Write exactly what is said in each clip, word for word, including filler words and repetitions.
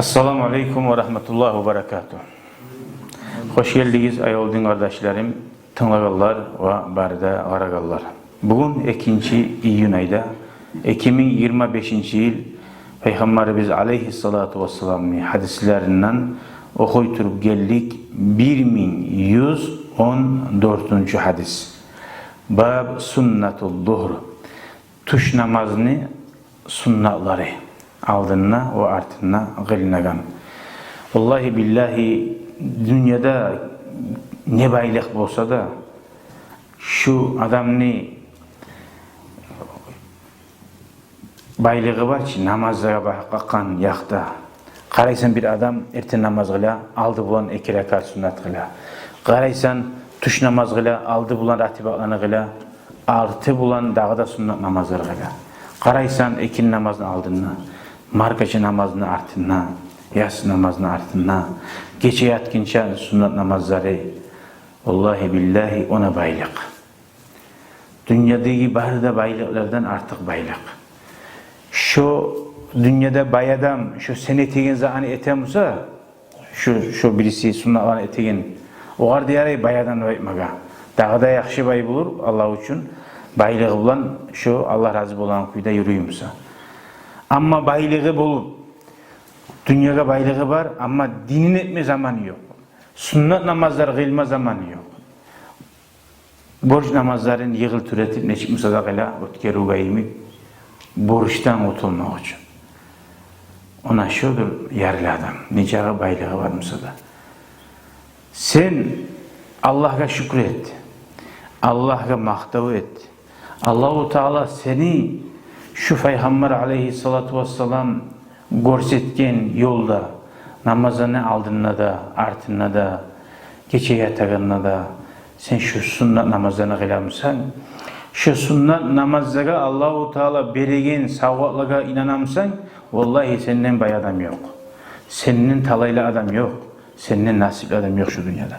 Ассаламу алейкум ва рагьматуллагьи ва баракатугь. Хош гелдигиз, аявлу дин къардашларым, тынглагъанлар ва бары да къарагъанлар. Бугюн экинчи июнь айда, эки минг йигирма бешинчи йыл, Пайхаммарыбыз алейгьиссалату вассаламны гьадислеринден охуй туруп гелдик бир минг юз он дёртюнчю гьадис. Баб суннатул зугьр. Тюш намазны суннатлары, алдында ва артында къылынагъан. Валлагьи, биллагьи, дюньяда не байлыкъ болса да, шу адамны байлыгъы бар чы намазлагъа бакъгъан якъда. Къарайсан, бир адам эртен намаз къыла, алды булан эки ракаат суннат къыла. Къарайсан, тюш намаз къыла, алды булан ратибатланы къыла, арты булан дагъы да суннат намазлар къыла. Къарайсан, экинни намазны алдында, маркача намазны артында, яссы намазны артында, гече ятгъынча суннат намазлары. Валлагьи, биллагьи, о не байлыкъ. Дюньядагъы бары да байлыкълардан артыкъ байлыкъ. Шо дюньяда бай адам шо сен этеген затны эте буса, шо, шо бириси суннатланы этеген, огъар да ярай бай адам деп айтмагъа. Дагъы да яхшы бай болур, Аллагь учун, байлыгъы булан шо Аллагь рази болагъан кюйде юрюй буса. Амма байлыгъы болуп, дюньягъа байлыгъы бар, амма динин этме заманы ёкъ. Суннат намазлар къылма заманы ёкъ. Борч намазларын йыгъыл тюр этип, нечик буса да къыла, оьтгерив йимик, борчдан къутулмакъ учун. Она шодур ярлы адам, нечакъы байлыгъы бар буса да. Сен Аллагьгъа шюкюр эт, Аллагьгъа макътав эт. Аллагьу Таала сени шу Пайхаммар алейгьиссалату вассалам гёрсетген ёлда, намазланы алдында да, артында да, гече ятагъанда да, сен шу суннат намазланы къыла бусанг, шу суннат намазлагъа Аллагьу Таала береген савгъатлагъа инана бусанг, валлагьи, сенден бай адам ёкъ, сенден талайлы адам ёкъ, сенден насипли адам ёкъ шу дюньяда.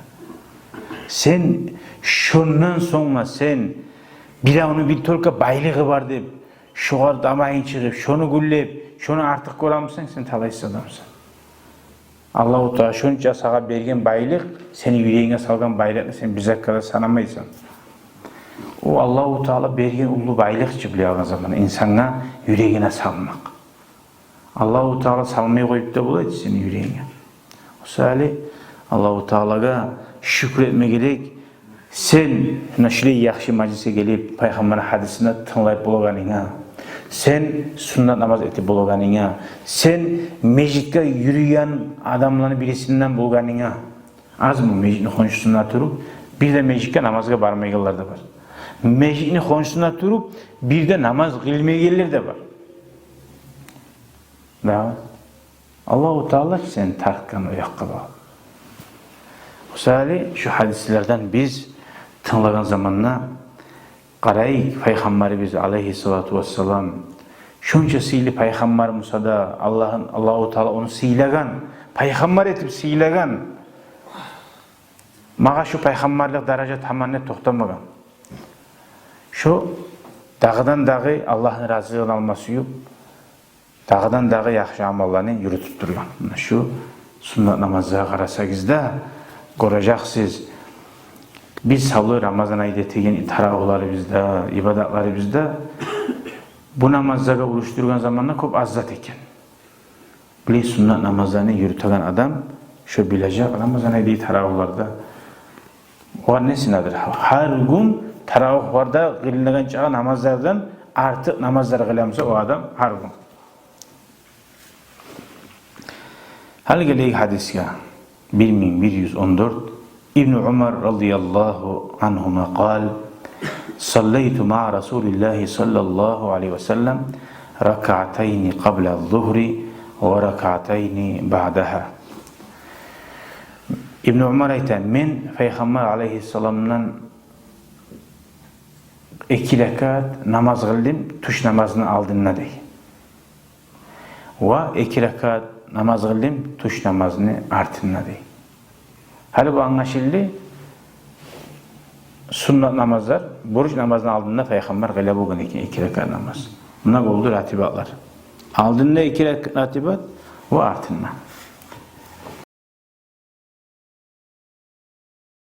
Сен шондан сонг да сен биревню бир только байлыгъы бар деп, шогъар тамагъынг чыгъып, шону гюллеп, шону артыкъ гёре бусанг, сен талайсыз адамсан. Аллагьу Таала шонча сагъа берген байлыкъ, сени юрегинге салгъан байлыкъны сен бир затгъа да санамайсан. О Аллагьу Таала берген уллу байлыкъ чы, биле алгъан заманда, инсангъа юрегине салмакъ. Аллагьу Таала салмай къоюп да бола чы сени юрегинге. О саялы Аллагьу Таалагъа шюкюр этме герек. Сен муна шулай яхшы мажлисге гелип, Пайхаммарны гьадисин тынглап болагъанынга, сен суннат намаз этип болагъанынга, сен межитге юрюйген адамланы бирисинден болгъанынга. Азмы межитни хоншусунда туруп, бир де межитге намазгъа бармайгъанлар да бар. Межитни хоншусунда туруп, бир де намаз къылмайгъанлар да бар. Да. Аллагьу Таала сени тартгъан о якъгъа багъып. О саялы шу гьадислерден биз тынглагъан заманда къарайыкъ, Пайхаммарыбыз алейгьиссалату вассалам, шонча сыйлы Пайхаммар буса да, Аллагьны, Аллагьу Таала ону сыйлагъан, Пайхаммар этип сыйлагъан. Магъа шу пайхаммарлыкъ даража таман деп токътамагъан. Шу дагъыдан-дагъы Аллагьны разилигин алма сююп, дагъыдан-дагъы яхшы амалланы юрютюп тургъан. Муна шу суннат намазлагъа къарасагъыз да, гёрежексиз. Биз савлай Рамазан айда этеген таравигьларыбызда, ибадатларыбызда бу намазлагъа урушдургъан заманда кёп аз зат экен. Биле, суннат намазланы юрютеген адам шо билежек Рамазан айда таравигьларда. Огъар не сынадыр? Гьар гюн таравигьларда къылынагъан чакъы намазлардан артыкъ намазлар къыла буса о адам гьар гюн. Гьали гелейик гьадисге. Бир минг бир юз он дёрт. Ибну Умар радияллагьу ангьума къал: صليت مع رسول الله صلى الله عليه وسلم ركعتين قبل الظهر وركعتين بعدها. Ибну Умар айта: «Мен Пайхаммар алейгьиссаламдан эки ракаат намаз къылдым тюш намазны алдында», — дей. «Ва эки ракаат намаз къылдым тюш намазны артында», — дей. Гьали бу англашылды, суннат намазлар, борч намазны алдында Пайхаммар къыла болгъан экен эки ракаат намаз. Муна болду ратибатлар. Алдында эки рак-, ратибат, Бу артындан.